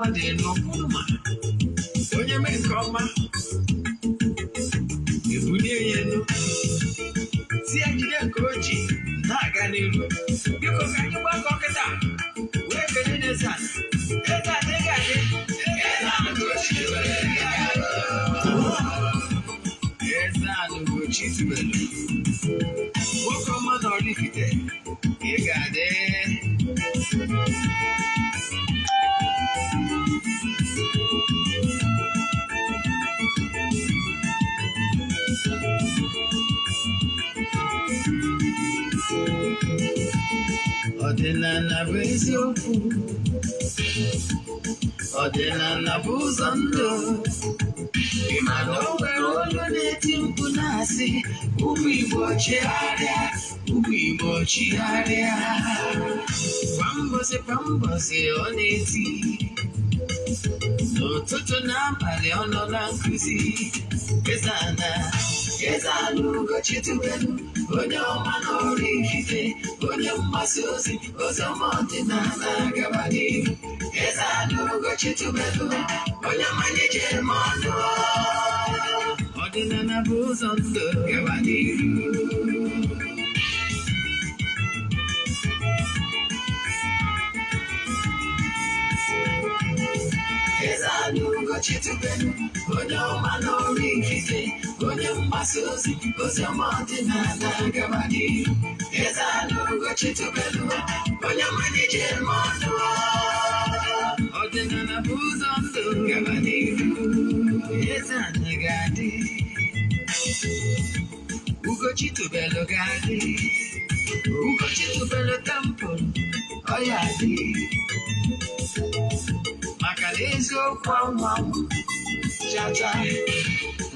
Ọ dị n'okpuru ma onye mee nke ọma, ebulie ya elu, si ya jide nke o ji na-aga n'ihu. Biko, ka anyị gbakọ kịta wee kelee n'eze a. Eze a dị ga-adị. Eze a Ugochi tubelu. Eze a Ugochi tubelu, nwoke ọma na Oraifite, ị ga-adị. Ọdịnala bụ eziokwu, ọdịnala bụ ụzọ ndụ. Ị ma na o nwere olu na-eti mkpu na-asị, "Ụmụ Igbo, chigharịa, ụmụ Igbo, chigharịa." Kwa mbọsị kwa mbọsị ọ na-eti, n'ụtụtụ n'abalị ọ nọ na nkụzi. Eze ana, Eze ana Ugochi tubelu, onye ọma na Oraifite, onye mgbasa ozi oziọma ọdịnala, gaba n'ihu. Eze ana Ugochi tubelu, onye mmanya ji eme ọnụ. Ọdịnala bụ ụzọ ndụ, gaba n'ihu. Eze ana Ugochi tubelu, onye ọma na Oraifite, onye mgbasa ozi oziọma ọdịnala, gaba n'ihu. Eze ana Ugochi tubelu, onye mmanya ji eme ọnụ. Ọdịnala bụ ụzọ ndụ, gaba n'ihu. Eze ana ga-adị, Ugochi tubelu ga-adị, Ugochi tubelu temple ọ ya dị, maka na eziokwu anwanwụ chacha.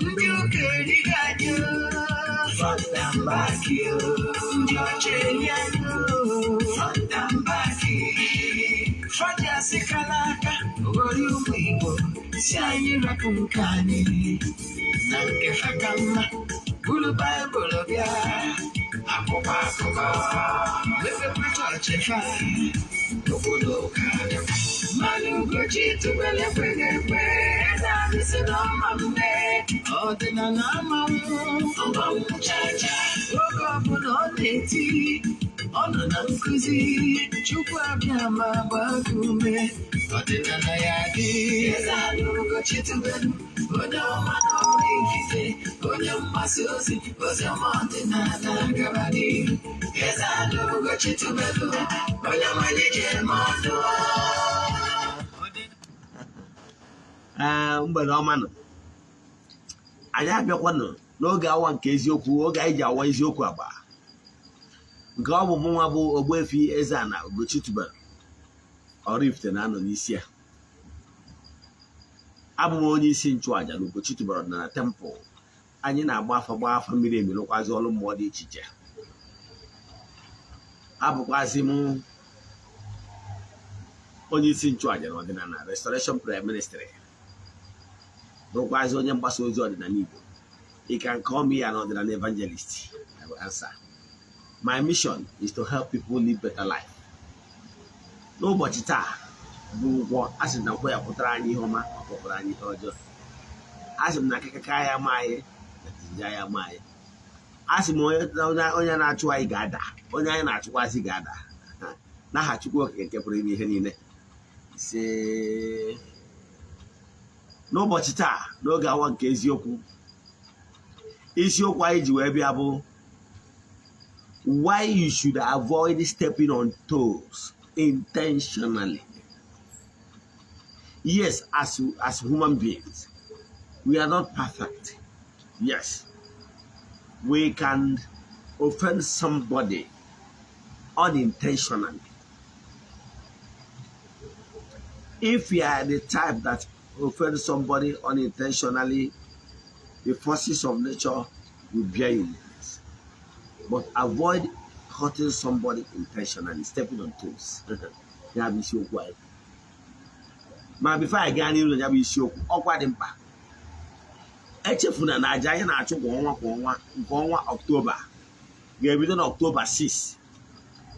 Ndị ụka erighị anyị front and back, ndị ọcha eri anyị front and back. Fọdụ asịkala aka ghọrọ ụmụ Igbo, si anyị rapụ nke anyị na nke fa ka mma. Buru Baịbụl bịa, akwụkwọ akụkọ, mepekwa chọọchị fa, obodo ụka. Mmanụ Ugochi tubelu ekweghị ekwe. Eze anyị si n'ọma mme, ọdịnala amanwụ ọmanwụ chacha. Oge ọbụla ọ na-eti, ọ nọ na nkụzi. Chukwu abịa ma gbaa gị ume, ọdịnala ya dị. Eze anyị Ugochi tubelu, onye ọma na Oraifite, onye mgbasa ozi oziọma ọdịnala, gaba n'ihu. Eze anyị Ugochi tubelu, onye mmanya ji eme ọnụ. Ee, mgbede ọma nọ. Anyị abịakwanụ n'oge awa nke eziokwu, oge anyị ji awa eziokwu agba. Nke ọ bụ mụnwa bụ Ogbuefi Eze-Ana Ugochi tubelu Oraifite na-anọ n'isi ya. Abụ m onye isi nchụaja na Ugochi tubelu ọdịnala temple. Anyị na-agba afa, gba afa mmiri emi, rụkwazi ọrụ mmụọ dị iche iche. Abụkwazi m onye isi nchụaja na ọdịnala Restoration Prayer Ministry, bụrụkwazi onye mgbasa ozi ọdịnala Igbo. You can call me an ọdịnala evangelist, I will answer. My mission is to help people live better life. N'ụbọchị taa bụ nkwọ, a sị na nkwọ ya pụtara anyị ihe ọma, ọ pụtara anyị ihe ọjọọ. A sị m na akịkaka ya ama anyị na jijiji ya ama anyị. A sị m onye na-achụ anyị ga-ada, onye anyị na-achụkwazị ga-ada, n'aha Chukwu Okike nke pụrụ ime ihe niile. Ise. N'ụbọchị taa, n'oge awa nke eziokwu, isiokwu anyị ji wee bịa bụ "Why you should avoid stepping on toes intentionally." Yes, as human beings, we are not perfect. Yes, we can offend somebody unintentionally. If you are the type that offend somebody unintentionally, the forces of nature will bear you witness. But avoid hurting somebody intentionally, stepping on toes. Ya bụ isiokwu anyị. Ma before anyị gaa n'ihu na ya bụ isiokwu, ọkwa dị mkpa. Echefuna na aja anyị na-achụ kwa ọnwa kwa ọnwa, nke ọnwa Ọktoba ga-ebido na Ọktoba 6,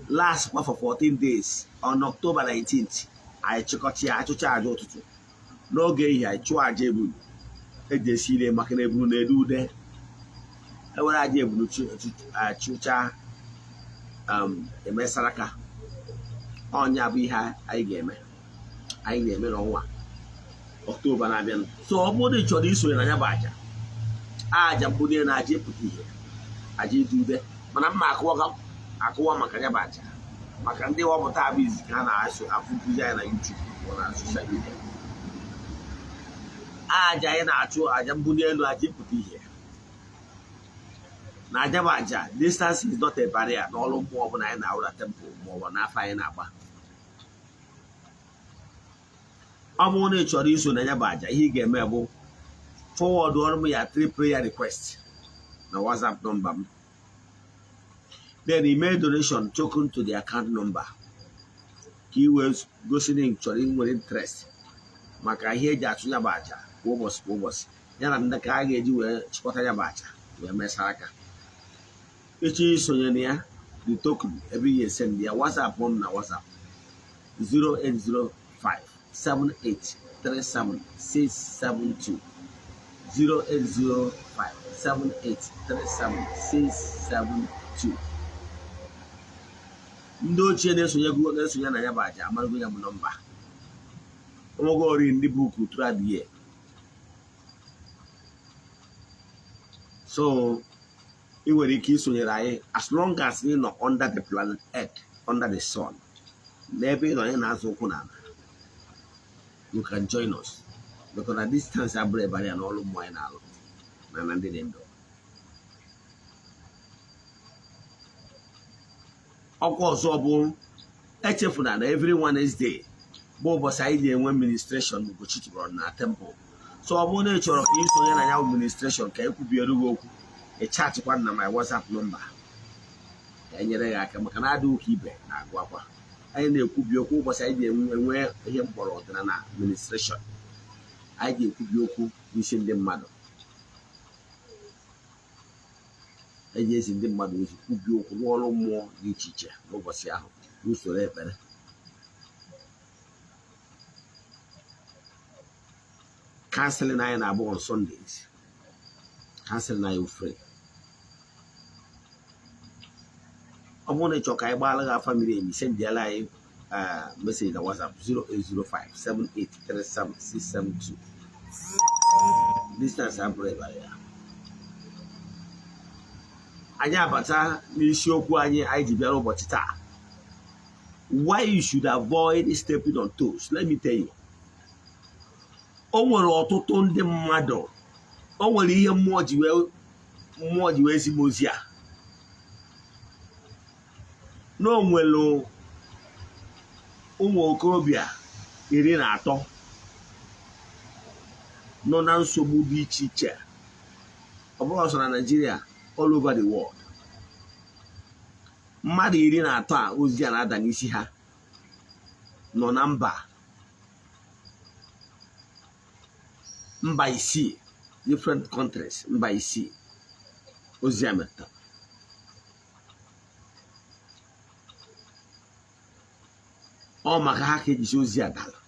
last kwa for 14 days on October 19th. Anyị chịkọta ya, achụcha aja ụtụtụ. N'oge ehihie, anyị chụọ aja ebulu eji esi ire, maka na ebulu na-ede ude. Ewere aja ebulu chụcha, emesaraka. Ọnya bụ ihe anyị ga-eme, anyị ga-eme n'ọnwa Ọktoba na-abịanụ. So ọ bụrụ na ị chọrọ isonye na ya bụ aja, aja mbunye na aja ịpụta ihe, aja ide ude, mana mma akụwa maka ya bụ aja, maka ndị wọpụta abụ izi ka ha na-asụ afụ nkụzi anyị na YouTube ma na social media. Aja anyị na-achụ, aja mbunye elu, aja ịpụta ihe na aja bụ aja. Distance is not a barrier n'ọrụ mmụọ ọbụla anyị na-arụ na temple ma ọ bụ n'afọ anyị na-agba. Ọ bụrụ na ị chọrọ iso na ya bụ aja, ihe ị ga-eme bụ forward ọrụ m ya three prayer request na WhatsApp nọmba m, then email donation token to the account number, ka ị wee gosi na ị chọrọ, inwere interest maka ihe eji achụ ya bụ aja kwa ụbọchị kwa ụbọchị, ya na ndị ka a ga-eji wee chịkọta ya bụ aja wee mesara aka. Ịchọ isonye na ya, the token ebe ị ga-esend ya, WhatsApp m na WhatsApp 0805 7837 672, 0805 7837 672. Ndị ochie na-esonye na-esonye na ya bụ aja amarago ya bụ nọmba onwego ori ndị book throughout the year. So ị nwere ike isonyere anyị as long as ị nọ under the planet Earth, under the sun, n'ebe ị nọ, anyị na-azụ ụkwụ n'ala, you can join us, because na distance abụrụ ebe ya n'ọrụ mmụọ anyị na-alụ na ndị dị ndụ. Ọkwa ọzọ bụ, echefuna na every Wednesday bụ ụbọchị anyị ga-enwe ministration Ugochi tụrụ na temple. So ọ bụrụ na ị chọrọ ka ị sonye na ya bụ ministration, ka ekwubiere gị okwu, ị chatịkwa na my WhatsApp nọmba ka e nyere ya aka, maka na adịghị ụka ibe na-agụ akwa. Anyị na-ekwubi okwu ụbọchị anyị ga-enwe ihe mkpọrọ ọdịnala ministration. Anyị ga-ekwubi okwu n'isi ndị mmadụ, eji ezi ndị mmadụ ozi, kwubi okwu n'ọrụ mmụọ dị iche iche n'ụbọchị ahụ n'usoro ekpere. Counseling anyị na-abụ on Sundays. Counseling anyị free. Ọ bụrụ na ị chọrọ ka anyị gbaala gị afa miri emi, sendịala anyị message na WhatsApp 0805 7837 672. Distance abụrụ ebe ya. Anyị abata n'isiokwu anyị anyị ji bịara ụbọchị taa: why you should avoid stepping on toes. Let me tell you, o nwere ọtụtụ ndị mmadụ, o nwere ihe mmụọ ji wee zi m ozi a, na o nwere ụmụ okorobịa 13 nọ na nsogbu dị iche iche. Ọ bụrụ ọsọ na Nigeria, all over the world. Mmadụ 13 a ozi a na-ada n'isi ha nọ na mba isii, different countries, mba isii ozi a metụtara. Ọ maka ha ka ejisi ozi a dara,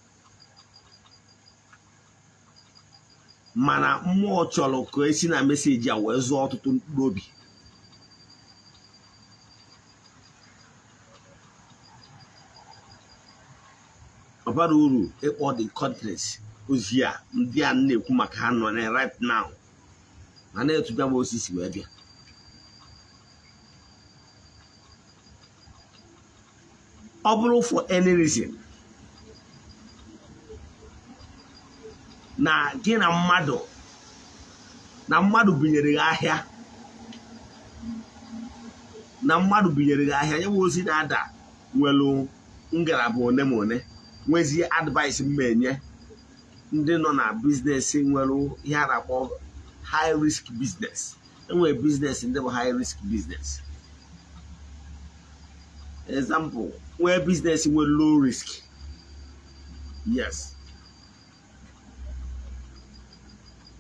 mana mmụọ chọrọ ka esi na message a wee zụọ ọtụtụ mkpụrụ obi. Ọ bara uru ịkpọ the countries ozi a ndị a na-ekwu maka ha nọ na right now, ma na-etuga m osisi wee bịa. Ọ bụrụ for any reason na gị na mmadụ binyere gị ahịa, na mmadụ binyere gị ahịa, ya bụ ozi na-ada nwere ngalaba one ma one nwezie advice m enye ndị nọ na business nwere ihe a na-akpọ high risk business. Enwere business ndị bụ high risk business. Example, nwee business nwere low risk. Yes,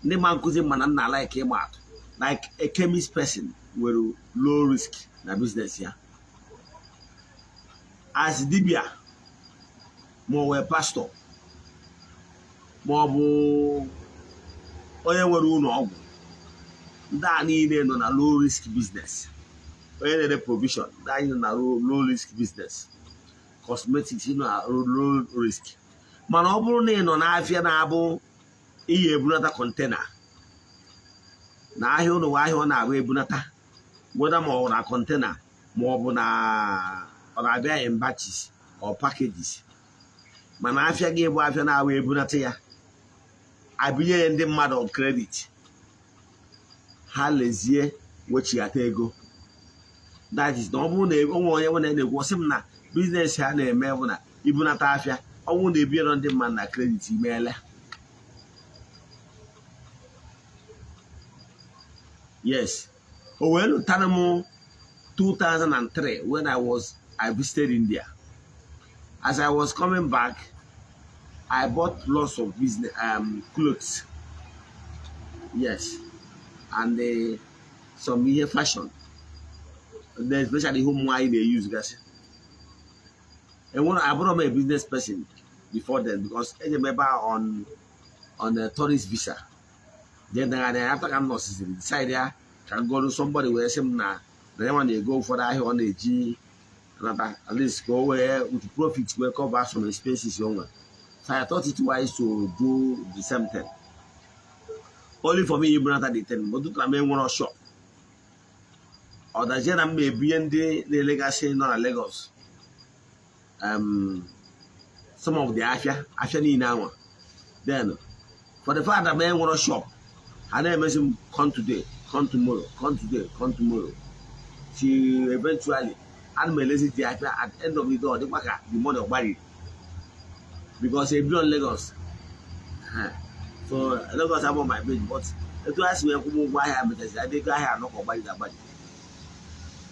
ndị ma nkụzi mana nna like ịma atụ, like a chemist person nwere low risk na business ya. As dibia Ma ọ wee pastor, ma ọ bụ onye nwere ụlọ ọgwụ, ndị a niile nọ na low risk business. Onye na-ere provision, ndị anyị nọ na low risk business. Cosmetics nọ na low risk. Mana ọ bụrụ na ị nọ n'afịa na-abụ iyi ebunata container na ahịa ụlọ, ahịa ọ na-abụ ebunata, whether ma ọ bụ na container ma ọ bụ na ọ na-abịa in batches or packages, mana afịa gị bụ afịa na-abụ ebunata ya, abinye ya ndị mmadụ on credit, ha lezie wechighata ego. That is na ọ bụrụ na onwe onye nwe na-ekwu, sị m na business ha na-eme bụ na ibunata afịa, ọ bụrụ na ebinyere ndị mmadụ na credit, imeela. Yes, o wee lụtara m 2003 when I visited India. As I was coming back, I bought lots of business clothes, yes, and some ihe fashion, then especially ihe ụmụ nwaanyị na-use gasị. Enwere abụrụ m a business person before then, because eje m ebe a on a tourist visa. Then after ka m nọsiziri, decide ya ka m goro somebody wee sị m na ya nwa na-ego ụfọdụ ahịa ọ na-eji nata, at least ka o wee with profit wee cover some expenses o nwere. So I thought it wise to do the same thing, only for me ibunata the thing, but dụtara m enwere shop, ọ dazie na m ebinye ndị na-elegasị nọ na Lagos some of the afịa niile anwa. Then for the fact that m enwere shop, ha na-emezi m come today, come tomorrow, come today, come tomorrow, till eventually ana m elezi the afịa. At the end of the day, ọ dịkwa ka the money ọgbariri, because ebiro Lagos. So Lagos abụ my page, but etu ha si wee kwụ m ụgwọ ahịa mechaziri adị ego ahịa anọ ka ọ gbariri agbari.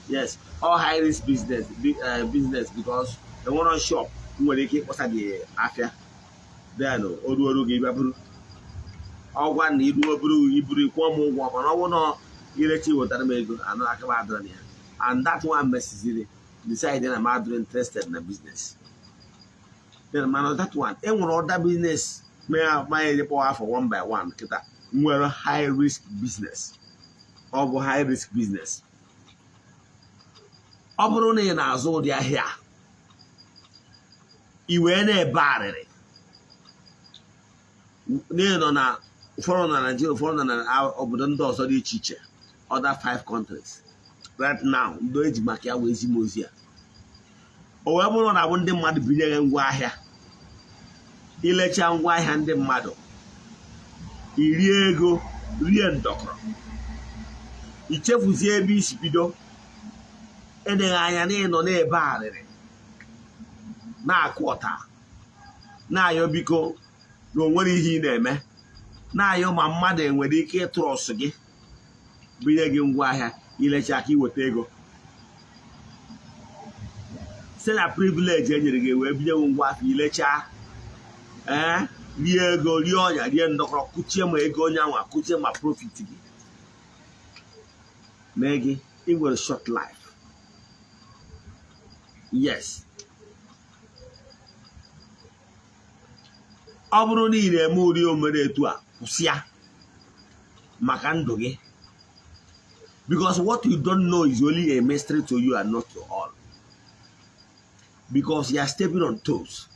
Yes, all high risk business, big business, because enwere shop nwere ike ịkpọsa gị afịa, then o ruo oru gị bịa buru ọgwa na iruo buru iburu kwụọ m ụgwọ. Mana ọ bụrụ na irechi wetara m ego anụ aka m adịrọ na ya. And that one mesiziri decide na m adịrọ interested na business then. Mana that one, e nwere other business ma ejekpọ afọ one by one kịta nwere high risk business. Ọ bụ high risk business. Ọ bụrụ na ị na-azụ ụdị ahịa, i wee na-ebe arịrị n'ịnọ na ụfọdụ na Nigeria, ụfọdụ nọ na obodo ndị ọzọ dị iche iche, other five countries right now, ndị eji maka ya wee zi m ozi a. O wee bụrụ na abụ ndị mmadụ binyere ngwa ahịa, ilecha ngwa ahịa ndị mmadụ, irie ego, rie ndọkọrọ, ichefuzie ebe isi bido, edeghị anya na ịnọ na-ebe arịrị, na-akụ ọta, na-ayọ biko na o nwere ihe ị na-eme, na-ayọ ma mmadụ enwere ike ịtrust gị binye gị ngwa ahịa, ilecha aka iweta ego site na privilege e nyere gị wee binye gị ngwa ahịa, ilechaa, ee, rie ego, rie ọnya, rie ndọkọrọ, kụchie ma ego onye anwa, kụchie ma profit gị. Mee gị ị nwere short life. Yes, ọ bụrụ na ị na-eme ụdị omere etu a, kwụsị ya maka ndụ gị, because what you don't know is only a mystery to you and not to all, because you are stepping on toes.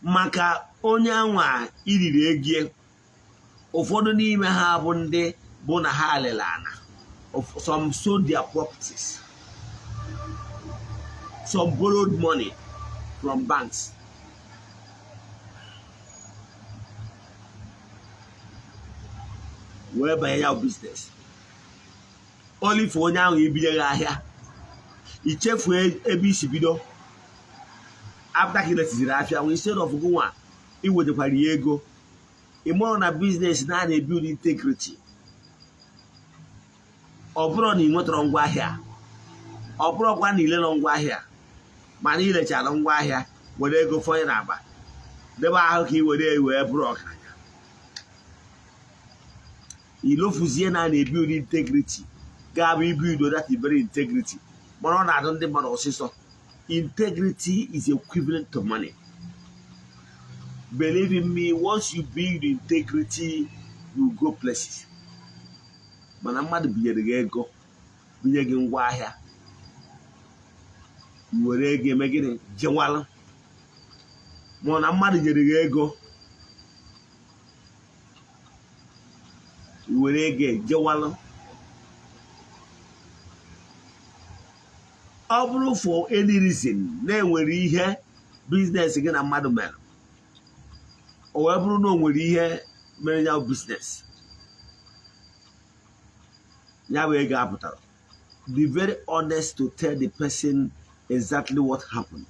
Maka onye anwa iriri ego, ụfọdụ n'ime ha bụ ndị bụ na ha lere ana. Some sold their properties, some borrowed money from banks wee banye ya business. Olife onye ahụ ibinyeghị ahịa, ichefu ebe isi bido. After ka iresiziri afịa, instead of gụnwa iwetakwara ya ego, ị mụrụ na business na a na-ebuild integrity. Ọ bụrụ na ị nwetara ngwa ahịa, ọ bụrụkwa na ilere ngwa ahịa, mana ilechara ngwa ahịa, were ego fọnye n'akpa debe ahụ ka ị were wee bụrụ ọgaranya, ilofuzie na a na-ebuild integrity, ga-abụ ibuild that very integrity. Mana ọ na-adụ ndị mmadụ ọsịsọ. Integrity is equivalent to money. Believe in me, once you build integrity, you go places. Mana mmadụ binyere gị ego, binye gị ngwa ahịa, i were ego eme gịnị? Jewalụ. Ma ọ na mmadụ nyere gị ego, i were ego ejewalụ. Ọ bụrụ for any reason na-enwere ihe business gị na mmadụ mere, o wee bụrụ na o nwere ihe mere ya business ya bụ ego apụtara, be very honest to tell the person exactly what happened.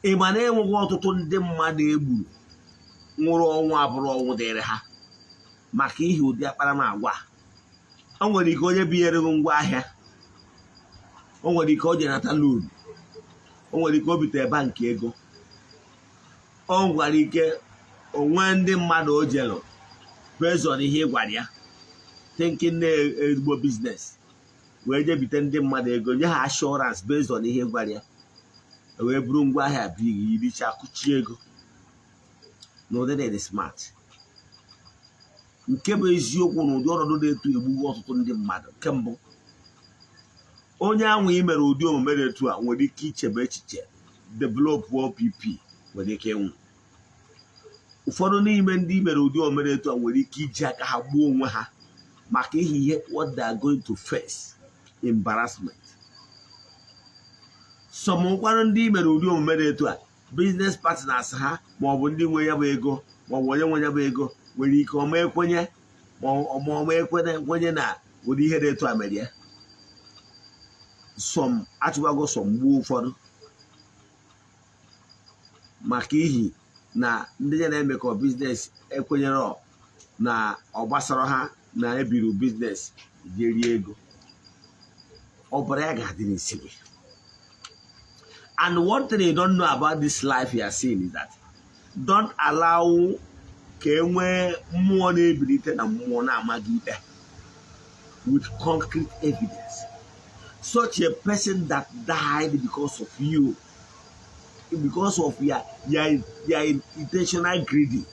Ị ma na enweghị ọtụtụ ndị mmadụ egburu nwụrụ ọnwụ abụrụ ọnwụ dịrị ha maka ihi ụdị akparamagwa. O nwere ike onye binyere gị ngwa ahịa, o nwere ike o jenata loan, o nwere ike o bitere bank ego, o nwekwara ike onwe ndị mmadụ o jelu based on ihe ị gwara ya, thinking na ezigbo business, wee jee bite ndị mmadụ ego, nye ha assurance based on ihe ị gwara ya, wee buru ngwa ahịa bi iricha kụchie ego. Na ụdị dị smart. Nke bụ eziokwu na ụdị ọnọdụ na-etu egbugo ọtụtụ ndị mmadụ. Nke mbụ, onye anwụ i mere ụdị omume dị etu a nwere ike ichebe echiche, develop OPP, nwere ike ịnwụ. Ụfọdụ n'ime ndị mere ụdị omume dị etu a nwere ike iji aka ha gbuo onwe ha maka ihi ihe what they are going to face, embarrassment. Some nkwarụ ndị mere ụdị omume dị etu a, business partners ha maọbụ ndị nwe ya bụ ego maọbụ onye nwe ya bụ ego nwere ike ọma ekwenye ma ọma ekwenye na ụdị ihe dị etu a mere ya. Some achụwago, some gbuo ụfọdụ maka ihi na ndị ya na-emekọ business ekwenyere na ọ gbasara ha na ebiru business jee rie ego. Ọbara ya ga-adị n'isi gị. And one thing you don't know about this life you are seeing is that don't allow ka e nwee mmụọ na-ebilite na mmụọ na-ama gị ikpe with concrete evidence. Such a person that died because of you, because of your intentional greedy,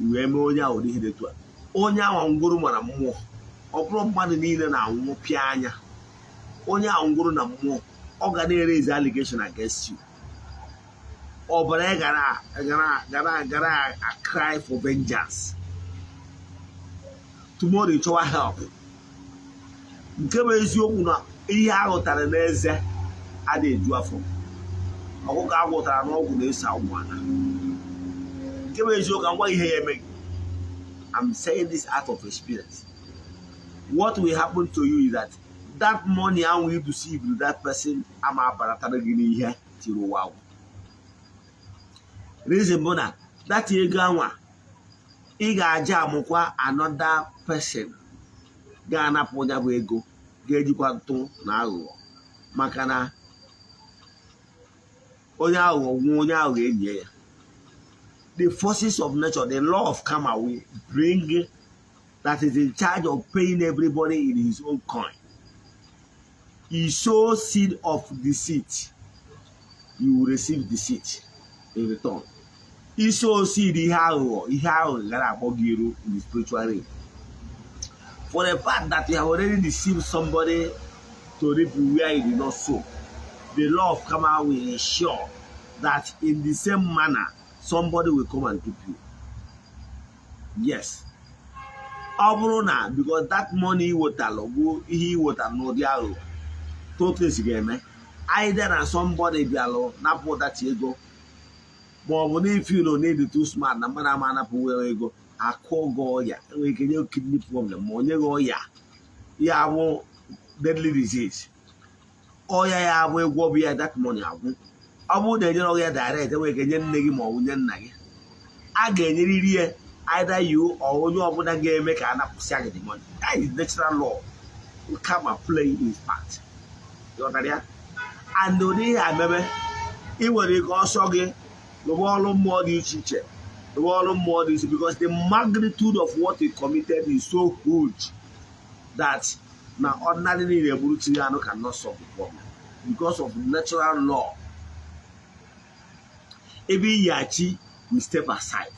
wee mee onye ahụ ihe dị etu a, onye ahụ ngwụrụ mara mmụọ. Ọ bụrụ mmadụ niile na-anwụ pịa anya, onye ahụ ngwụrụ na mmụọ, ọ ga na-erezi allegation against you. Ọbara ya gara gara gara gara a cry for vengeance. Tomorrow ị chọwa help. Nke bụ eziokwu na ihe ahụtara n'eze adịghị eju afọ. Ọkụkọ agwụtara n'ọgwụ na-eso agwụ ana. Nke bụ eziokwu ka ngwa ihe ya eme gị. I'm saying this out of experience. What will happen to you is that that money ahụ you deceive that person ama abaratara gị n'ihe tiri ụwa agwụ. Reason bụ na that ego anwa ị ga-aja amụkwa another person ga-anapụ ya bụ ego, ga-ejikwa ntụ na aghụghọ, maka na onye aghụghọ nwụọ, onye aghụghọ enyi ya. The forces of nature, the law of karma will bring that is in charge of paying everybody in his own coin. You sow seed of deceit, you will receive deceit in return. You sow seed ihe aghụghọ, ihe aghụghọ gara akpọ gị iru in the spiritual realm. For the fact that you have already deceived somebody to reap where you did not sow, the law of karma will ensure that in the same manner somebody will come and dupe you. Yes. Ọ bụrụ na because that money ị wetalụ bụ ihe ị wetara n'ụdị aghụghọ, two things ga-eme. Either na somebody bịalụ napụ that ego, ma ọ bụ na if you no need too smart na mmadụ ama anapụ nwere ego, akụọ gị ọya, enwere ike nye kidney problem, ma onye gị ọya ya bụ deadly disease. Ọya ya bụ ịgwọ bụ ya, that money agwụ. Ọ bụrụ na enyere ya direct, enwere ike nye nne gị ma ọ bụ nye nna gị. A ga-enyerịrị ya either you or onye ọbụla ga-eme ka a napụsịa gị the money. That is natural law, karma playing its part. Ịghọtara ya? And ụdị ihe a mebe, ị nwere ike ọsọ gị rụwa ọrụ mmụọ dị iche iche, rụwa ọrụ mmụọ dị iche, because the magnitude of what he committed is so huge that Na ordinary niile egburu chi anụ cannot solve the problem because of natural law. Ebe iyi will step aside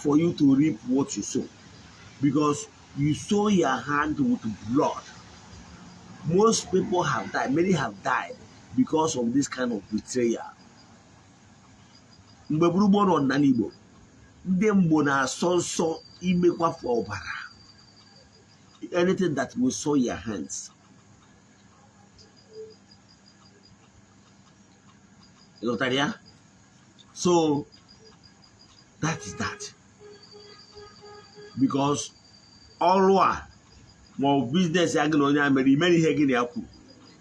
for you to reap what you sow, because you sow your hand with blood. Most people have died, many have died because of this kind of betrayal. Mgbe gburugburu n'ọdịnala Igbo, ndị Igbo na-asọ nsọ imekwafu ọbara, anything that will soil your hands. Ịghọtara ya? So that is that, because ọrụ a ma ọ bụ business ya gị na onye a mere, imere ihe gị na ya kwuru,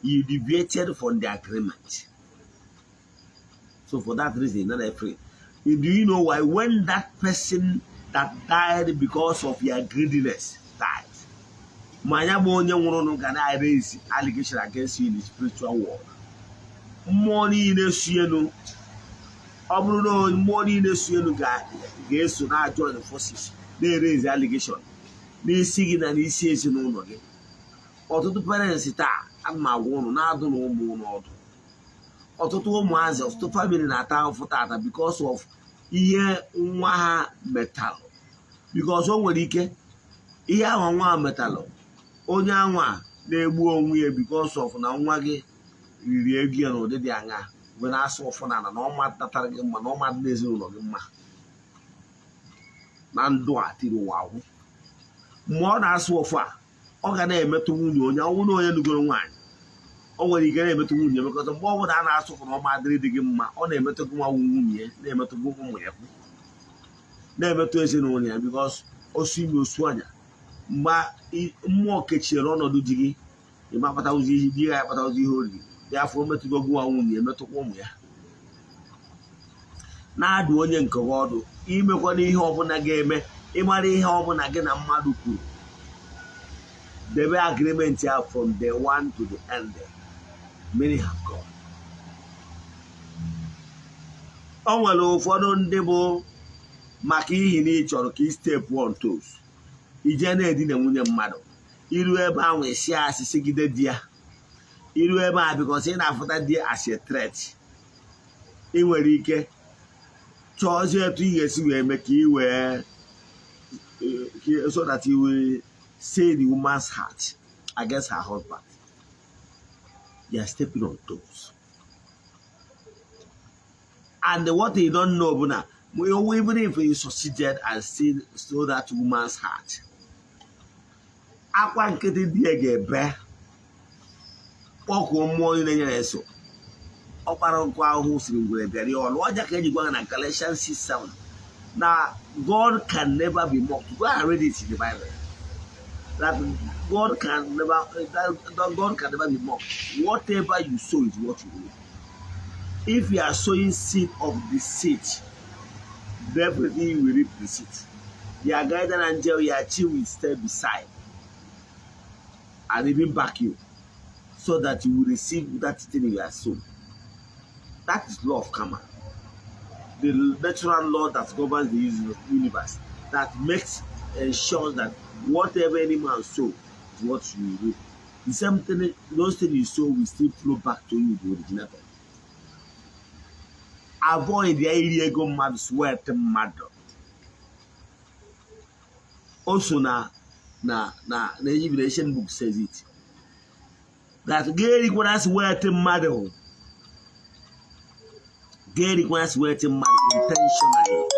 you deviated from the agreement. So for that reason, not afraid. Do you know why? When that person that died because of your greediness died, ma ya bụ onye nwụrụ ga na-raise allegation against you in the spiritual world. Mmụọ niile si elu, ọ bụrụ na mmụọ niile si elu ga-eso na join forces na-eraise allegation n'isi gị na n'isi ezinụlọ gị. Ọtụtụ parents taa, ana m agwa ụnụ na-adụ na ụmụ ụnụ ọdụ. Ọtụtụ ụmụazị, ọtụtụ family na-ata ahụhụ tata because of ihe nwa ha metalụ, because o nwere ike ihe ahụ nwa ha metalụ, onye anwa na-egbu onwe ya because of na nwa gị riri ego ya n'ụdị dị aṅa wee na-asụ ụfụ na na ọma tatara gị mma na ọma dị n'ezinụlọ gị mma na ndụ a tiri ụwa agwụ. Mgbe ọ na-asụ ụfụ a, ọ ga na-emetụ nwunye onye ọnwụ na onye nugoro nwaanyị, o nwere ike na-emetụ nwunye mekọta. Mgbe ọ bụla a na-asụ ụfụ na ọma adịrị dị gị mma, ọ na-emetụ gị nwa nwunye ya, na-emetụ gị ụmụ ya, na-emetụ ezinụlọ ya, because osu ime osu anya. Mgbe mmụọ kechiere ọnọdụ di gị, ịma akpatawụzi ihe di ya akpatawụzi ihe oriri dị afọ, o metụgo gị nwa nwunye, emetụkwa ụmụ ya. Na-adụ onye nke gị ọdụ imekwana ihe ọbụla ga-eme ịmara ihe ọbụla gị na mmadụ kwuru, debe agreement ya from day one to the end. Many have gone. O nwere ụfọdụ ndị bụ maka ihi na ị chọrọ ka ị step on toes, ije na-edina nwunye mmadụ, iru ebe ahụ esi asị sigide di ya, iru ebe a because ị na-afụta di as a threat. Ị nwere ike chọọzie etu ị ga-esi wee mee ka ị wee so that you will say the woman's heart against her husband. You are stepping on toes. And what you don't know bụ na even if you succeeded and still stole that woman's heart, akwa nkịtị di ya ga-ebe kpọkuo mmụọ niile nyere eso ọkpara nkụ ahụhụ siri ngwere bịara ya ọlụ ọja ka eji gwa na Galatians 6:7 na God can never be mocked. Go and read it in the Bible. That God can never be mocked. Whatever you sow is what you reap. If you are sowing seed of deceit, definitely you will reap deceit. Your guardian angel, your chi will stay beside and even back you so that you will receive that thing you are sown. That is law of karma. The natural law that governs the universe, that makes ensures that whatever any man sow is what you reap. The same thing, those things you sow will still flow back to you, the originator. Avoid ya iri ego mmadụ, sweat mmadụ. Also na Revelation book says it that ga-erikwana sweat mmadụ, ga-erikwana sweat mmadụ intentionally.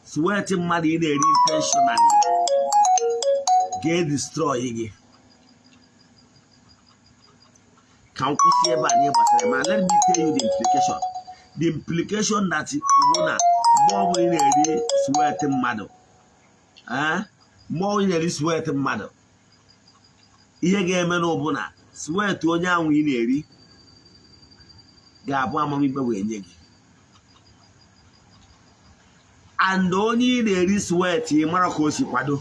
Sweat mmadụ ị na-eri intentionally ga-edestroy gị. Ka m kwụsị ebe a n'ihe gbasara, ma let me tell you the implication. The implication that bụ na mgbe ọbụla ị na-eri sweat mmadụ, mgbe ọbụla ị na-eri sweat mmadụ, ihe ga-eme n'ụbụ na sweat onye ahụ ị na-eri ga-abụ amamikpe wee nye gị. And onye ị na-eri sweat, ị mara ka o si kwado,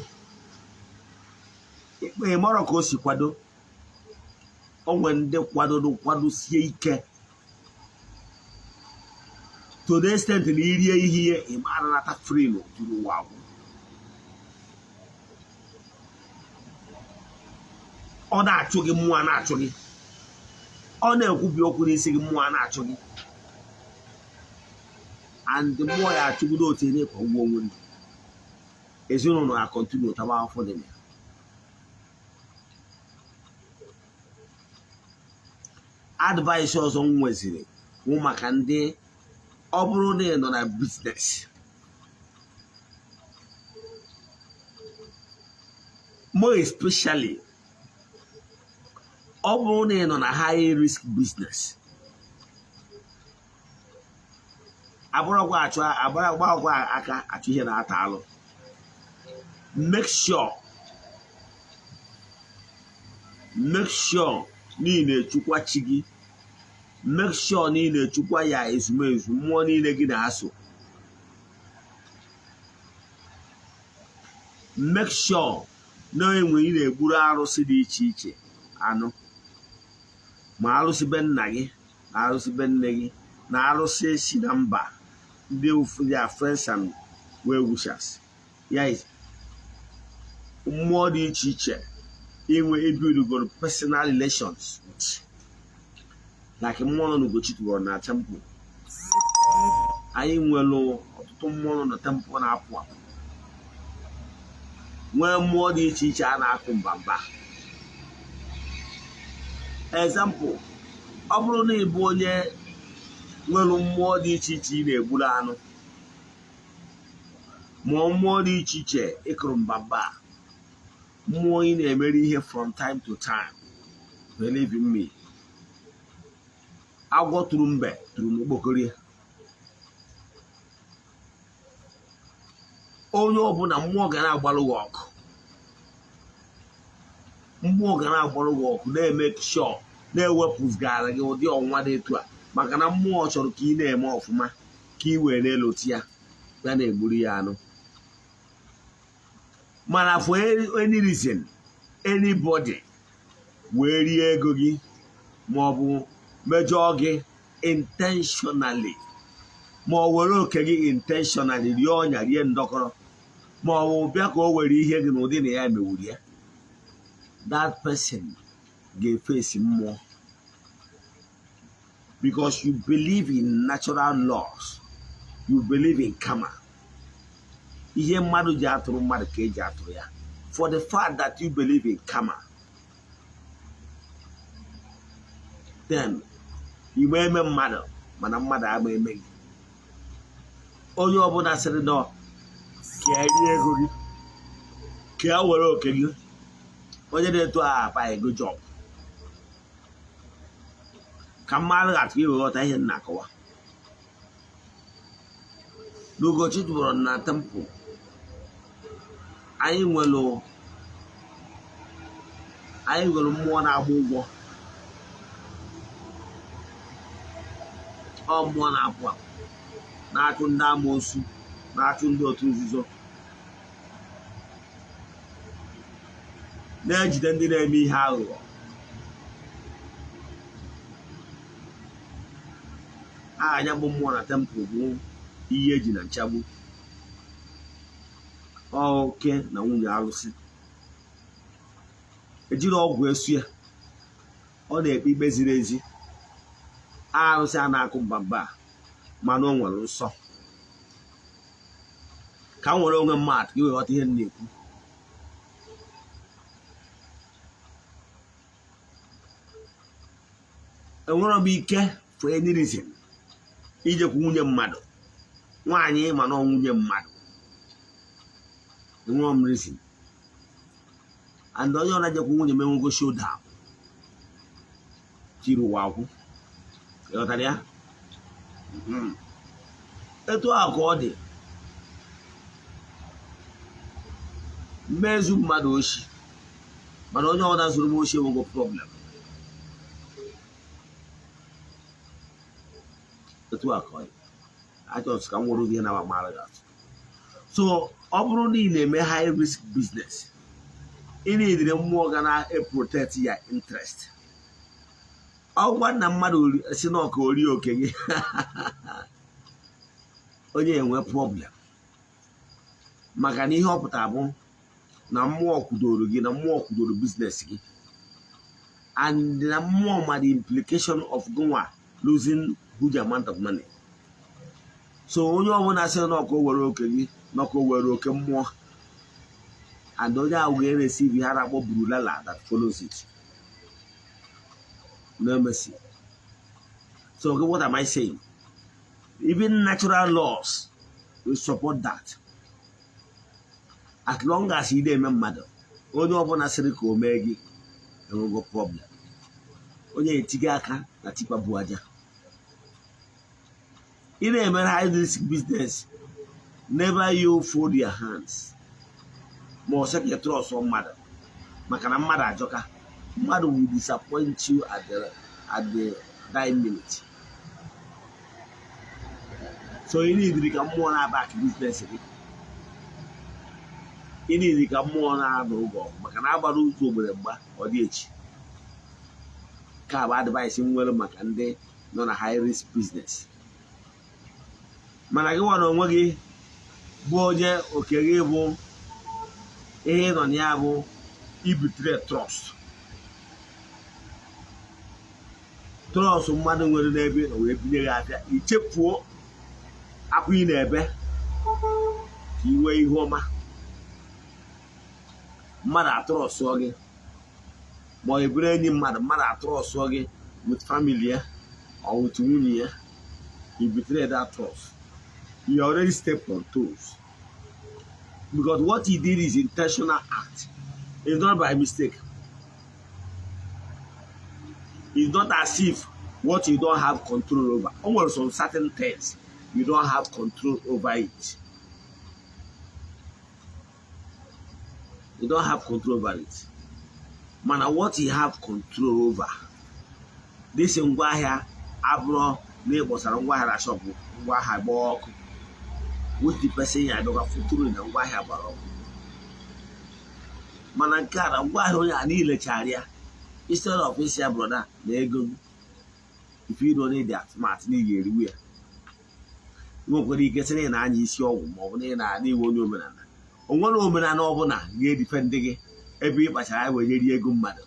ị mara ka o si kwado. O nwere ndị kwadoro kwadosie ike to the extent na irie ihe ị mara nata free n'ụtụrụ ụwa agwụ. Ọ na-achụ gị, mmụọ na-achụ gị. Ọ na-ekwubi okwu n'isi gị, mmụọ na-achụ gị. And mmụọ ya achụgido otu na-ekwa ụgwọ onwe ndụ ezinụlọ ya continue tawa afọ dị na ya. Advice ọzọ m nweziri wụ maka ndị ọ bụrụ na ị nọ na business, more especially ọ bụrụ na ị nọ na high risk business, abụrụkwa achụ agbakwa aka achụ ihe na-ata alụ. Make sure na ị na-echukwa chi gị. Make sure na ị na-echukwa ya ezumezu mmụọ niile gị na-aso. Make sure na enwe ị na-egburu arụsị dị iche iche anụ, ma arụsị be nna gị na arụsị be nne gị na arụsị si na mba ndị their friends and well wishers ya, mmụọ dị iche iche inwe ebuildgoro personal relations with, like mmụọ nọ n'Ugochi tụrụ na temple. Anyị nwere ọtụtụ mmụọ nọ na temple na-apụ apụ, nwee mmụọ dị iche iche a na-akụ mbamba. Example, ọ bụrụ na ị bụ onye nwere mmụọ dị iche iche ị na-egburu anụ, mụọ mmụọ dị iche iche ịkụrụ mbamba, mmụọ ị na-emere ihe from time to time, believe in me, agwọ tụrụ mbe tụrụ n'okpokoro ya. Onye ọbụla mmụọ ga na-agbalụ gị ọgụ, mmụọ ga na-agbalụ gị ọgụ, na-eme sure na-ewepụgara gị ụdị ọnwụnwa dị etu a, maka na mmụọ chọrọ ka ị na-eme ọfụma, ka ị wee na-eloti ya, ya na-egburu ya anụ. Mana for any reason, anybody wee rie ego gị ma ọ bụ mejọọ gị intentionally, ma ọ were oke gị intentionally rie ọnya, rie ndọkọrọ, ma ọ bụ bịa ka o were ihe gị n'ụdị na ya mewuru ya, that person ga-efesi mmụọ, because you believe in natural laws, you believe in karma. Ihe mmadụ ji atụrụ mmadụ ka eji atụrụ ya. For the fact that you believe in karma, then igbe eme mmadụ, mana mmadụ ama eme gị. Onye ọbụla sịrị nọ ka e rie ego gị, ka e were oke gị, onye na-eto a apa ego job ka mmadụ ga-atụ iweghọta ihe m na-akọwa. N'Ugochi tụbọrọ na temple, anyị nwere mmụọ na-agba ụgwọ. Ọ mmụọ na-apụ apụ, na-achụ ndị amoosu, na-achụ ndị otu nzuzo, na-ejide ndị na-eme ihe aghụghọ. Aha ya bụ mmụọ na temple bụ ihe eji na nchagbu, oke na nwunye alụsị. Ejiri ọgwụ esu ya, ọ na-ekpe ikpe ziri ezi. Arụsị a na-akụ mbamba, mana o nwere nsọ. Ka m nwere onwe mmadụ ka i wee ghọta ihe m na-ekwu. Enwere m ike for any reason ijekwu nwunye mmadụ nwaanyị, mana ọ nwunye mmadụ, enwere m reason. And onye ọ na-ejekwu nwunye m enwego showdown tiri ụwa akwụ. Ịghọtara ya? Etu a ka ọ dị mmezu mmadụ oshi, mana onye ọbụla zuru m oshi enwego problem. Etu a ka ọ dị. Achọrọ ka m nwere ihe na mara gị atụ. So ọ bụrụ na ị na-eme high risk business, ị na-edire mmụọ ga na-protect ya interest. Ọgwa na mmadụ si na ọka ori oke gị, onye enwe problem, maka na ihe ọ pụtara bụ na mmụọ kwudoro gị, na mmụọ kwudoro business gị. And na mmụọ ma the implication of gụnwa losing huge amount of money. So onye ọbụla sị na ọkụ were oke gị, na ọkụ were oke mmụọ, and onye ahụ ga-ereceive ihe a na-akpọ bulala that follows it. No mercy. So okay, what am I saying? Even natural laws will support that. As long as ị na-eme mmadụ, onye ọbụla sịrị ka o mee gị enwego problem. Onye etigo aka na tikpa bụ aja. Ị na-emere high risk business, never you fold your hands ma ọ sị ka ị trust mmadụ, maka na mmadụ ajọka. Mmadụ will disappoint you at the dying minute. So ị need ka mmụọ na-aback business gị. Ị need ka mmụọ na-anụ oge ọgụ, maka na agbara ụzọ ogbere mgba ọ dị echi. Ka bụ advice m nwere maka ndị nọ na high risk business. Mana gị nwa na onwe gị bụ onye oke gị bụ ihe ị nọ na ya bụ ibetray trust mmadụ nwere n'ebe ị nọ wee binye gị afịa, ichefuo akwa ị na-ebe ka ị nwee ihu ọma. Mmadụ atrustụọ gị, ma ọ bụrụ enyi mmadụ, mmadụ atrustụọ gị with family ya or with nwunye ya, you betray that trust. You already stepped on toes, because what he did is intentional act. It's not by mistake. It's not as if what you don't have control over. O nwere some certain things you don't have control over it. You don't have control over it. Mana what you have control over, this ngwaahịa abụrụ na ị kpọsara ngwaahịa na shop, ngwaahịa gbaa ọkụ, which the person ya adọga futuru na ngwaahịa gbara ọkụ. Mana nke a na ngwaahịa onye a niile chara ya, instead of isi ya, "Brother, na ego m," if you don't need that smart na ị ga-eriwu ya. Ị nwekwara ike sị na ị na-anya isi ọgwụ, ma ọ bụ na ị na-ana iwe onye omenala. O nwere omenala ọbụla ga-edefend gị ebe ị kpachara ya wee rie ego mmadụ.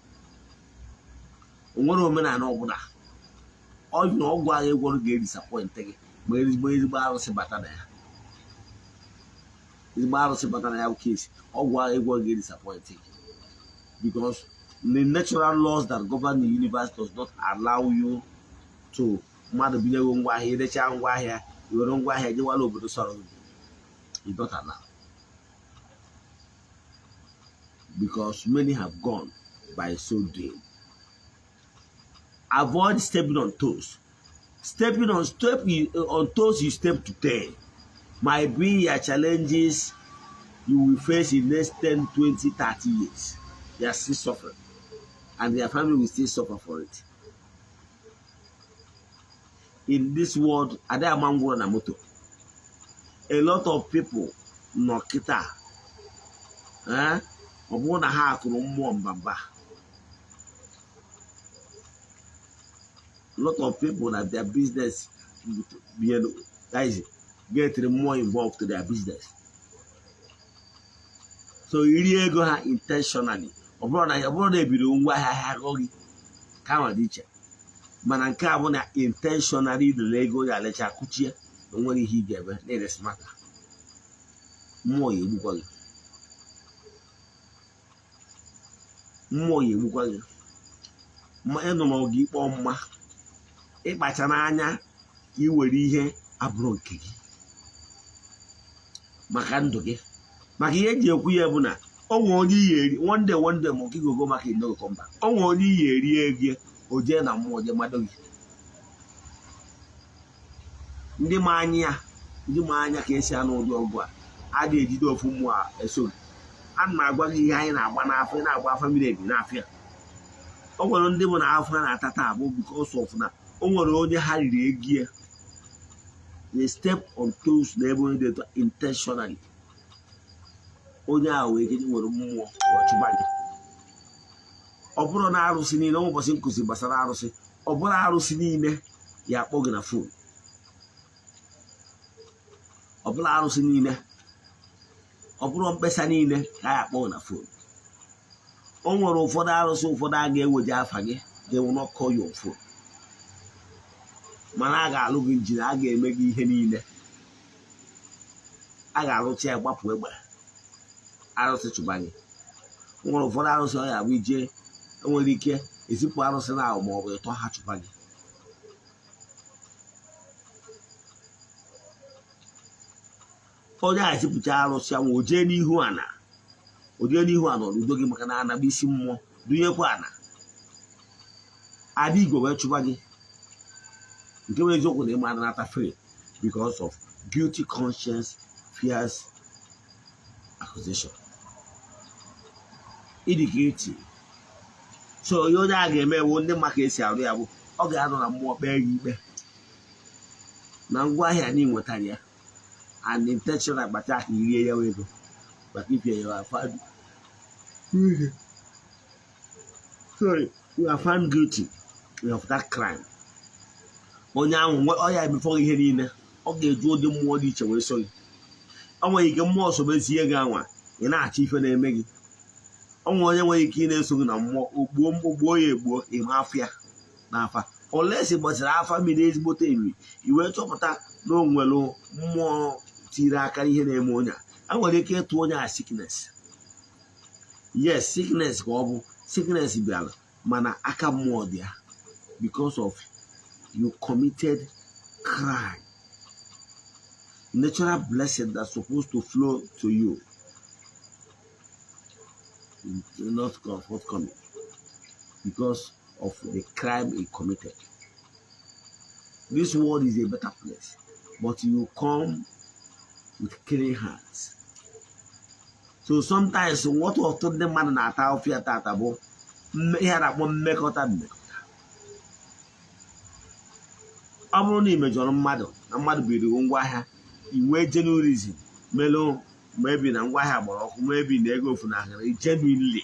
O nwere omenala ọbụla ọ na ọgwụ ahụ ịgwọrọ ga-edisappoint gị, ma ezigbo arụsị bata na ya, ezigbo arụsị bata na ya bụ case, ọgwụ ahụ ịgwọrọ ga-edisappoint gị, because the natural laws that govern the universe does not allow you to mmadụ binyego ngwaahịa, irecha ngwaahịa, were ngwaahịa jewala obodo sọrọ gị. It's not allowed, because many have gone by so doing. Avoid stepping on toes. Stepping on step you, on toes you step today might be your challenges you will face in next 10, 20, 30 years. They are still suffering, and their family will still suffer for it. In this world, ada ama ngwụrọ na moto. A lot of people nọ kịta, ọ bụrụ na ha akụrụ mmụọ mbamba. A lot of people that their business guys get more involved to their business. So iri ego ha intentionally, ọ bụrụ na ebiri ngwa ahịa ha gị ka dị iche, mana nke a bụ na intentionally lere ego ya, lecha kuchie na onwere ihe ị ga-eme na ere smata, mmụọ ya egbukwa gị, mmụọ ya egbukwa gị. Ma ịnụ na ọgụ ikpe ọmụma, ịkpacha n'anya ka ị were ihe abụrụ nke gị maka ndụ gị. Maka ihe eji ekwu ya bụ na o nwere onye iyi eri one day, one day, ma ọ gogo maka inogo mba. O nwere onye iyi eri ego, o jee na mmụọ jee mado gị. Ndị ma anya ya, ndị ma anya ka esi anụ ụdị ọgụ a adịghị ejide ofu mmụọ a eso gị. A na-agwa gị ihe anyị na-agba n'afọ, ị na-agba afa mmiri ebi n'afịa. O nwere ndị bụ na afọ ha na-ata taa bụ because of na o nwere onye ha riri ego ya. They step on toes na ebe onye dị etu intentionally, onye a wee kedu nwere mmụọ wee chụba gị. Ọ bụrụ na arụsị niile, ụbọchị nkụzi gbasara arụsị, ọ bụrụ arụsị niile ya akpọ gị na phone, ọ bụrụ arụsị niile, ọ bụrụ mkpesa niile ka ya akpọ gị na phone. O nwere ụfọdụ arụsị, ụfọdụ a ga-eweje afa gị, they will not call your phone, mana a ga-alụ gị njin, a ga-eme gị ihe niile, a ga-alụcha ya, gbapụ egbe arụsị chụba gị. O nwere ụfọdụ arụsị ọ ga-abụ ije, enwere ike ezipụ arụsị na ahụ ma ọ bụ ịtọ ha chụba gị. Onye a ezipụcha arụsị ahụ, o jee n'ihu ana, o jee n'ihu ana ọludo gị, maka na ana bụ isi mmụọ, dunyekwa ana ada igwe wee chụba gị. Nke bụ eziokwu na ịma anata free because of guilty conscience, fears accusation, ịdị guilty. So ihe onye a ga-eme bụ, ndị mma ka esi arụ ya bụ, ọ ga-anọ na mmụọ kpee gị ikpe na ngwaahịa na ị nwetara ya and intentional kpacha aka irie ya ego maka ifie ya afa. Sorry, you are found guilty of that crime. Onye ahụ ọ ya emefọ ihe niile, ọ ga-eju ụdị mmụọ dị iche wee so gị. Ọ nwere ike mmụọ sobezie gị anwa ị na-achọ ife na-eme gị. Ọ nwere onye nwere ike ị na-eso gị na mmụọ, ogbuo ogbuo ya, egbuo ịma afịa n'afa olesi gbasara afa mmiri ezigbote emi, i wee chọpụta na o nwere mmụọ tiri aka ihe na-eme onye a. A nwere ike ịtụ onye a sickness. Yes, sickness ka ọ bụ, sickness bịara, mana aka mmụọ dị ya because of you committed crime. Natural blessing that's supposed to flow to you not forthcoming because of the crime he committed. This world is a better place, but you come with clean hands. So sometimes what ọtụtụ ndị mmadụ na-ata ọfịa tata bụ ihe a na-akpọ mmekọta mmekọta. Ọ bụrụ na ị mejọrọ mmadụ, na mmadụ biri ngwaahịa, i nwee genuine reason melụ, maybe na ngwaahịa gbara ọkụ, maybe na ego funahụrụ genuinely,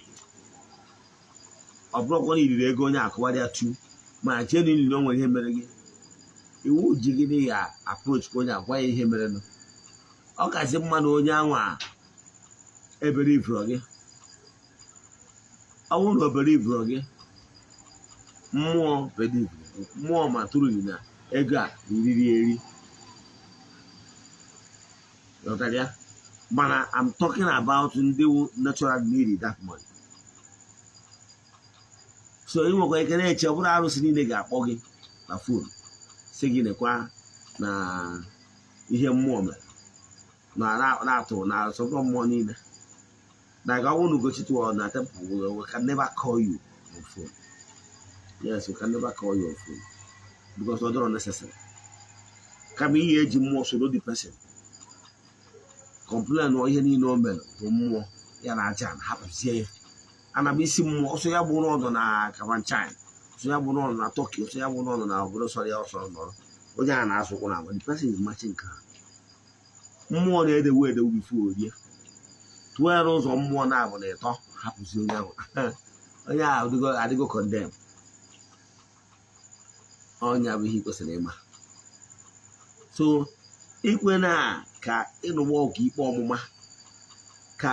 ọ bụrụkwa na iriri ego onye akụwarịa tu, ma genuinely na o nwere ihe mere gị, iwu ji gị ya approach ka onye agwa ya ihe merenụ. Ọ kazi mma na onye anwa ebere ivuro gị. Ọ bụrụ na obere ivuro gị, mmụọ believe, mmụọ ma tụrụ gị na ego a riri eri. Ghọtara ya? Mana I'm talking about ndị natural need that money. So ị nwekwa ike na-eche, ọ bụrụ arụsị niile ga-akpọ gị na phone si gị nekwa na ihe mmụọ mere na na-atụ na asọpụrụ mmụọ niile na ga ọnwụ Ugochi tụọ na temple. We can never call you on phone. Yes, we can never call you on phone because ọ dịrọ necessary. Kama ihe eji mmụọ soro the person complain ọ ihe niile o mere bụ mmụọ ya na aja na hapụzie ya. Ana m isi mmụọ ọsọ ya bụrụ ọnọ na Kafanchan, ọsọ ya bụrụ ọnọ na Turkey, ọsọ ya bụrụ ọnọ na obodo sọrọ ya ọsọ nọrọ onye a na-asụkwụ na agwa. The person is matching ka mmụọ na-edewu edewu before orie tụọ ya n'ụzọ mmụọ na-abụ na ịtọ hapụzi onye ahụ. Onye ahụ adịgo condemn. Ọnya bụ ihe ị kwesịrị ịma. So ikwe na ka ịnụwa ọgụ ikpe ọmụma ka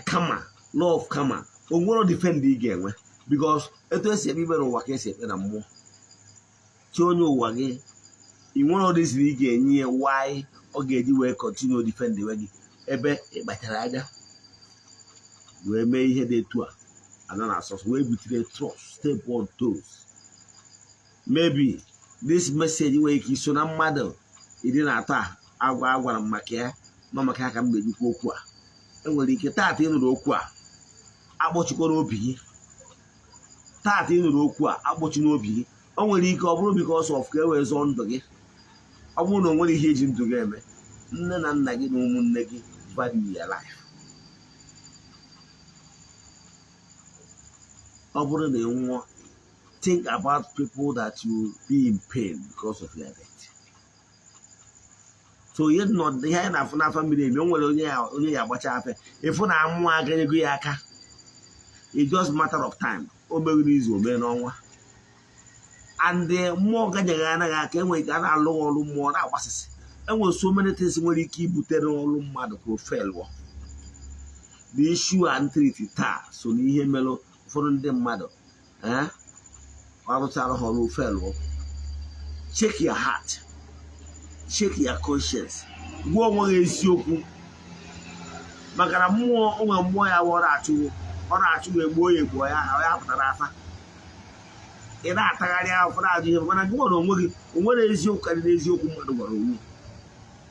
kama law of karma, o nwere defend ị ga-enwe, because etu esi ekpe ikpe n'ụwa ka esi ekpe na mmụọ. Chi onye ụwa gị, ị nwere reason ị ga-enye ya why ọ ga-eji wee continue defend we gị ebe ị kpachara anya wee mee ihe dị etu a ana na asọsọ wee butere trust, step on toes. Maybe this message nwere ike iso na mmadụ 13 a agwa agwara m maka ya nọ maka ya ka m ga-ejikwa okwu a. Enwere ike taata ịnụrụ okwu a akpọchikwara obi gị. Taata ịnụrụ okwu a akpọchi n'obi gị. O nwere ike ọ bụrụ because of ka e wee zọọ ndụ gị. Ọ bụrụ na o nwere ihe eji ndụ gị eme, nne na nna gị na ụmụnne gị value your life. Ọ bụrụ na ị nwụọ, think about people that you be in pain because of your death. So ihe nọ ihe anyị na-afụ n'afọ mmiri emi, o nwere onye ya agbacha afịa ịfụ na mmụọ aganyego ya aka. It just matter of time. O meghị n'izu, o mee n'ọnwa. And mmụọ ganyeghị anaghị aka, enwere ike a na-alụ ọrụ mmụọ na-agbasịsị. Enwere so many things nwere ike ibutere ọrụ mmadụ ka o felụọ. The issue and treat taa so n'ihe mere ụfọdụ ndị mmadụ arụchara ha ọrụ ofe lụọ. Check your heart, check your conscience, gwa onwe gị eziokwu, maka na mmụọ onwe mmụọ ya wụ ọ na-achụ egbuo ya, egbuo ya, ya pụtara afa. Ị na-atagharị ahụ na-ajụ ihe, mana gị nwere onwe gị, o nwere eziokwu karịrị eziokwu mmadụ gwara onwe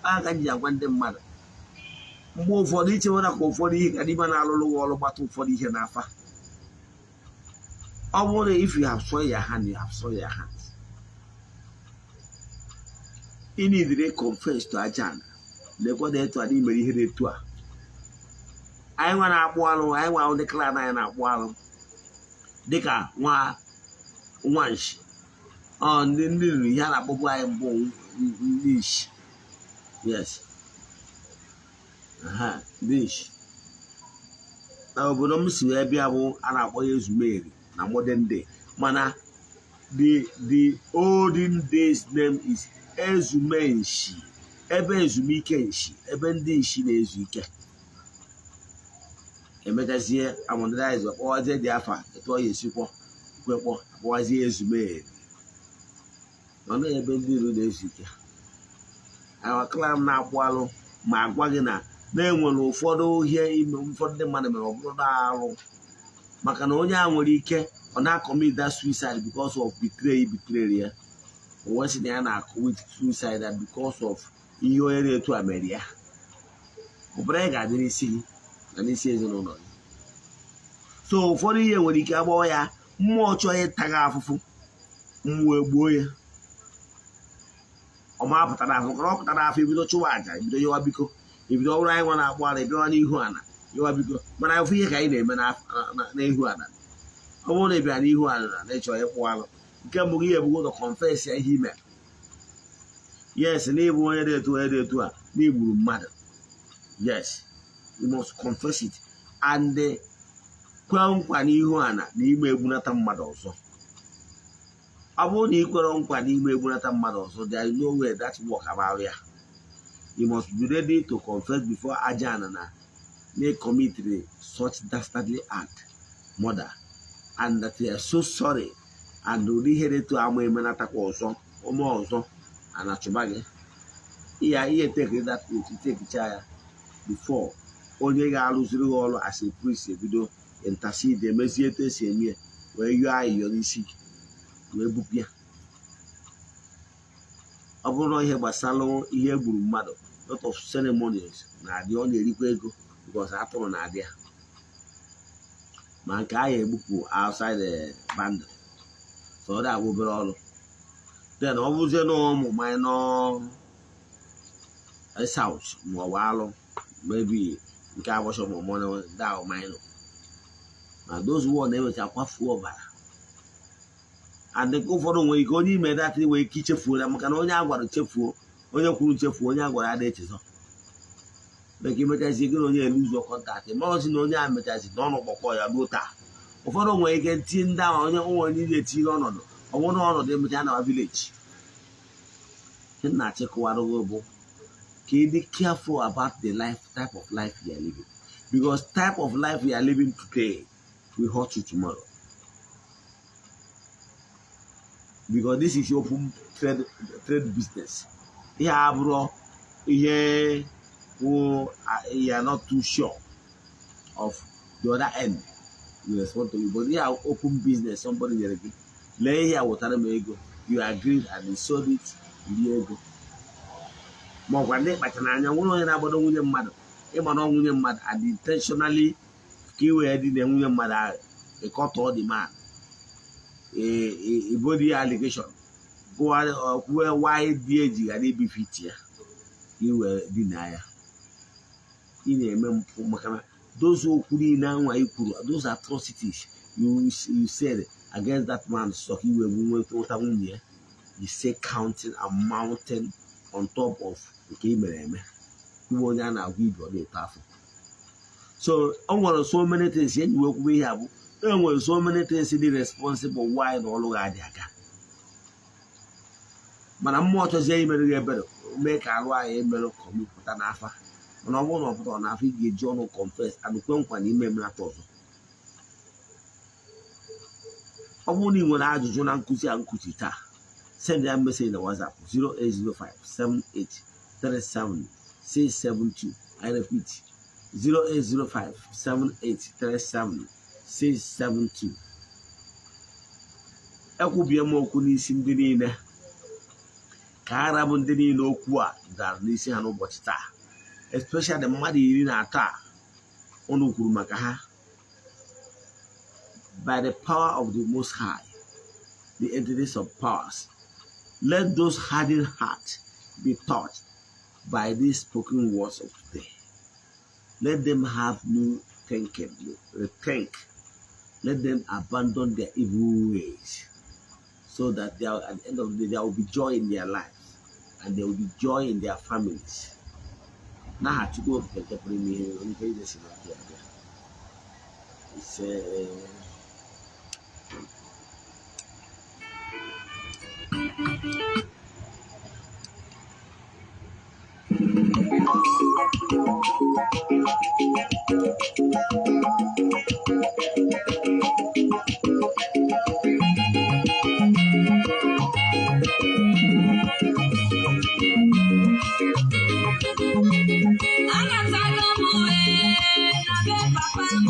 ya. Ka m ji agwa ndị mmadụ, mgbe ụfọdụ ichewara ka ụfọdụ ihe ka dibịa na-alụrụ gị ọrụ gbata ụfọdụ ihe n'afa. Ọ bụrụ na if you have soiled your hand, you have soiled your hand. Ị need to confess to aja ana, lekwa na etu a na imere ihe dị etu a. Anyị nwa na-akpụ alụ, anyị nwa ndị clan anyị na-akpụ alụ dịka nwa nwanshi, ọ ndị riri ihe a na-akpọbu anyị mbụ, ndị ishi. Yes, aha ndị ishi na obodo m si wee bịa bụ a na-akpọ ya Ezumeri na modern day, mana the olden days name is Ezumenshi, ebe ezumike nshi, ebe ndị nshi na-ezu ike. Emechazie amodernize, kpọwazie dị afa etu ọ ya esikpọ kwekpọ, akpọwazie Ezumeri, mana ebe ndị iro na-ezu ike. Our clan na-akpụ alụ, ma agwa gị na na-enwere ụfọdụ ihe ime ụfọdụ ndị mmadụ mere, ọ bụrụ na arụ, maka na onye a nwere ike ọ na-commit that suicide because of betray ya. O wee sị na ya na-commit suicide because of ihe onye na-etu a mere ya. Ọ bụrụ ya ga-adị n'isi gị na n'isi ezinụlọ gị. So ụfọdụ ihe nwere ike agbawa ya, mmụọ chọọ ịta gị afụfụ, mmụọ egbuo ya. Ọ ma pụtara afụ, ka ọ pụtara afọ, ebido chụwa àjà, ebido yọwa biko, ebido ọbụrụ anyị nwa na-akpụ ara, ebiwa n'ihu ana yọwa biko. Mana ofu ihe ka anyị na-eme n'ihu ana, ọ bụrụ na ị bịara n'ihu ana na ịchọrọ ịkpụ alụ, nke mbụ gị ebugo ụzọ confess ya ihe ime. Yes, na ịbụ onye dị etu, onye dị etu a, na igburu mmadụ. Yes, you must confess it and kwe nkwa n'ihu ana na ime egbunata mmadụ ọzọ. Ọ bụrụ na ị kwere nkwa n'ime egbunata mmadụ ọzọ, there is no way that work about ya. You must be ready to confess before aja ana na may commit such dastardly act, murder, and that they are so sorry, and ụdị ihe dị etu ama emenatakwa ọzọ ụmụ ọzọ a na-achụba gị iya ihe. Take that oath, tekicha ya before onye ga-arụziri gị ọrụ as a priest ebido intercede, emezie etu esi eme ya, wee yọọ ayịyọ n'isi gị, wee bupụ ya. Ọ bụrụ na ihe gbasara ihe egburu mmadụ, lot of ceremonies na-adị, ọ na-erikwa ego because atụrụ na-adị ya, ma nke a ya egbupụ outside the boundary, so ọ dị obere ọrụ. Then ọ bụzie na ụmụ minor south ma ọ bụ alụ, maybe nke abortion ma ọ bụ that minor, na those one na-emecha kwafuo ọbara. And nke ụfọdụ nwere ike onye ime datịrị nwere ike ichefuo ya, maka na onye a gwara chefuo, onye kwuru chefuo, onye a gwara ada echezọ. Maka imechazi gị na onye elu ụzọ contact maọzi na onye a mechazi na ọnụ kpọkọ ya ruo taa. Ụfọdụ nwere ike tinye ndị ahụ, onye onwe onye na-etinye ọnọdụ, ọ bụrụ na ọnọdụ emecha na village. Ihe m na-achịkọwara gị bụ ka ị dị careful about the life, type of life you are living, because type of life you are living today will hurt you tomorrow, because this is open trade business. Ihe a bụrụ ihe wụ you are not too sure of the other end will respond to you, but ihe a open business, somebody nyere gị, lee ihe a, wetara m ego, you agreed and you sold it, rie ego. Ma ọkwa ndị kpachara anya nwere onye na-agbado nwunye mmadụ, ịgbado nwunye mmadụ and intentionally ka ị wee dị na nwunye mmadụ ahụ, ịkọtọ the man, ibodi ya allegation, kwuwe why di eji ghara ibifit ya ka ị wee dina ya. Ị na-eme mpụ, maka na those okwu niile anwa i kwuru, those atrocities you said against that man, so ka i wee nweta nwunye ya, you say counting and mounting on top of nke ị mere eme. Iwe onye a na-agwa ibe, ọ na-eto afọ. So o nwere so many things enyi wee kwube ihe a bụ e nwere so many things dị responsible why na ọlụ ga adị aga, mana mmụọ chọzie imere gị ebere, mee ka arụ anyị emerụ ka ọ mịpụta n'afa. Mana ọ bụrụ na ọ pụtara n'afọ, ị ga-eji ọnụ confess and kwe nkwa na ime emenata ọzọ. Ọ bụrụ na ị nwere ajụjụ na nkụzi a nkụzi taa, send ya message na WhatsApp 0805 7837 672. I repeat, 0805 7837 672. Ekwubie m okwu n'isi ndị niile ka ara bụ ndị niile okwu a dara n'isi ha n'ụbọchị taa, especially mmadụ 13 a unu kwuru maka ha. By the power of the Most High, the entities of powers, let those hardened hearts be touched by these spoken words of today. Let them have new thinking, rethink. Let them abandon their evil ways so that they are, at the end of the day, there will be joy in their lives and there will be joy in their families. N'aha Chukwu Okike nke pụrụ ime ihe niile, onye ike si n'aka ya bịa. Ise. Anatago m ee, na be papa m.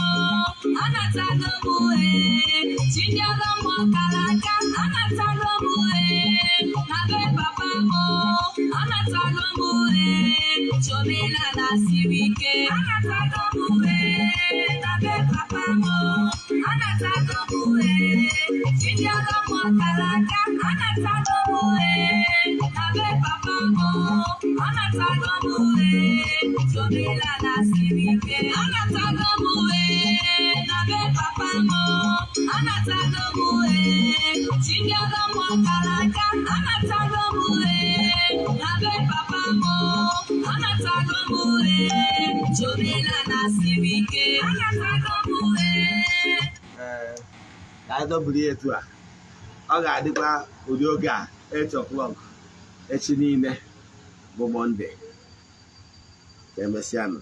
Anatago m ee, chi ndị ọgọ mmụọ kara aka. Anatago m ee, na be papa m. Anatago m ee, chi omenala siri ike. Anatago m ee, na be papa m. Anatago m ee, chi ndị ọgọ mmụọ kara aka. Anatago m ee, na be papa m. Anatago m ee, chi omenala siri ike. Anatago m ee, na be papa m. Anatago m ee, chi ndị ọgọ mmụọ kara aka. Anatago m ee, na be papa m. Anatago m ee, chi omenala siri ike. Anatago m ee. Ee, ka anyị dọbiri ya etu a, ọ ga-adịkwa ụdị oge a, 8 o'clock echi niile bụ Monday. Ka emesịanụ.